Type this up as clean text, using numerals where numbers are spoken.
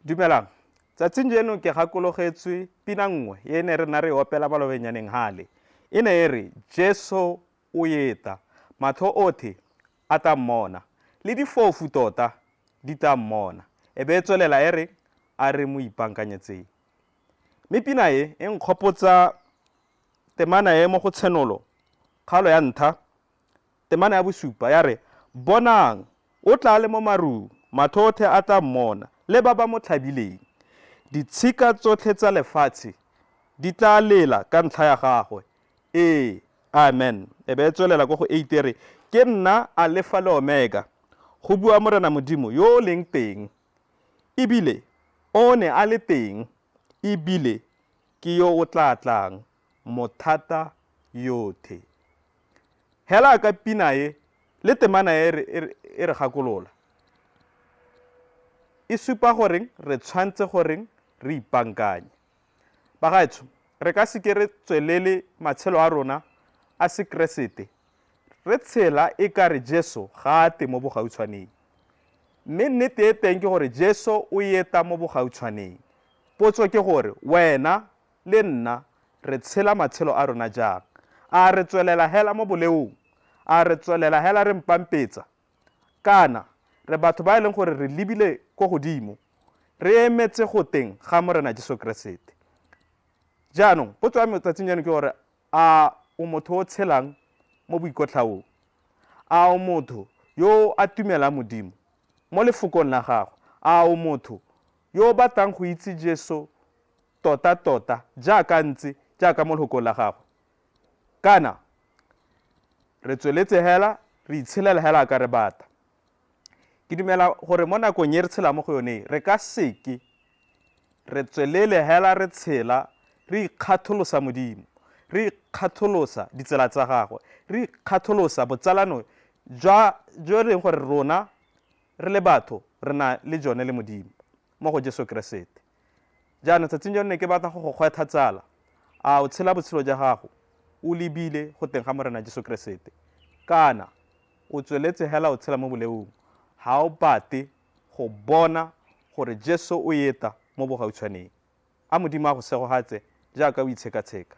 Dumelang. Tsatsing jeno ke gakologetswe pina nngwe e ne re nna re e opela balobenyaneng hale. E ne e re, Jesu o eta, matlho othe a tla mmona, le difofu tota di tla mmona. E be e tswelela e re, A re mo ipankanyetseng. Mme pina e e nkgopotsa temana e mo go Tshenolo, kgaolo ya ntlha, temana ya bosupa, ya re, Bonang, o tla le mo marung, matlho otlhe a tla mmona, le ba ba mo tlhabileng. Ditshika tsotlhe tsa lefatshe di tla lela ka ntlha ya gagwe. Ee, amen. E be e tswelela ko go 8 e re, Ke nna Alefa le Omega, go bua Morena Modimo yo o leng teng, ebile o ne a le teng, ebile ke yo o tla tlang, mothata yothe. Hela ka pina e le temana e e re gakolola, e supa goreng re tshwanetse goreng re ipankanye. Bagaetsho, re ka seke re tswelele matshelo a rona a Sekeresete re tshela e ka re Jesu ga a te mo bogautshwaneng. Mme nnete e teng ke gore Jesu o eta mo bogautshwaneng. Potso ke gore wena le nna re tshela matshelo a rona jang? A re tswelela hela mo boleong? A re tswelela hela re mpampetsa? Kana re batho ba e leng gore re lebile ko godimo, re emetse go teng ga Morena Jesu Keresete? Jaanong, potso ya me tsatsing jaanong ke gore a o motho o tshelang mo boikotlhaong? A o motho yo a tumelang Modimo mo lefokong la gagwe? A o motho yo o batlang go itse Jesu tota-tota jaaka ntse jaaka mo lehokong la gagwe? Kana re tsweletse hela re itshelela hela ka re bata. Ke dumela gore mo nakong e re tshelang mo go yone re ka seke re tswelele hela re tshela re ikgatholosa Modimo, re ikgatholosa ditsela tsa gagwe, re ikgatholosa botsalano jwa jo e leng gore rona re le batho re na le jone le Modimo mo go Jesu Keresete. Jaanong tsatsing jeno ne ke batla go go kgwetlha tsala, a o tshela botshelo jwa gago o lebile go teng ga Morena Jesu Keresete, kana o tsweletse hela o tshela mo boleong, ga o bate go bona gore Jesu o eta mo bogautshwaneng? A Modimo a go segogatse jaaka o itshekatsheka.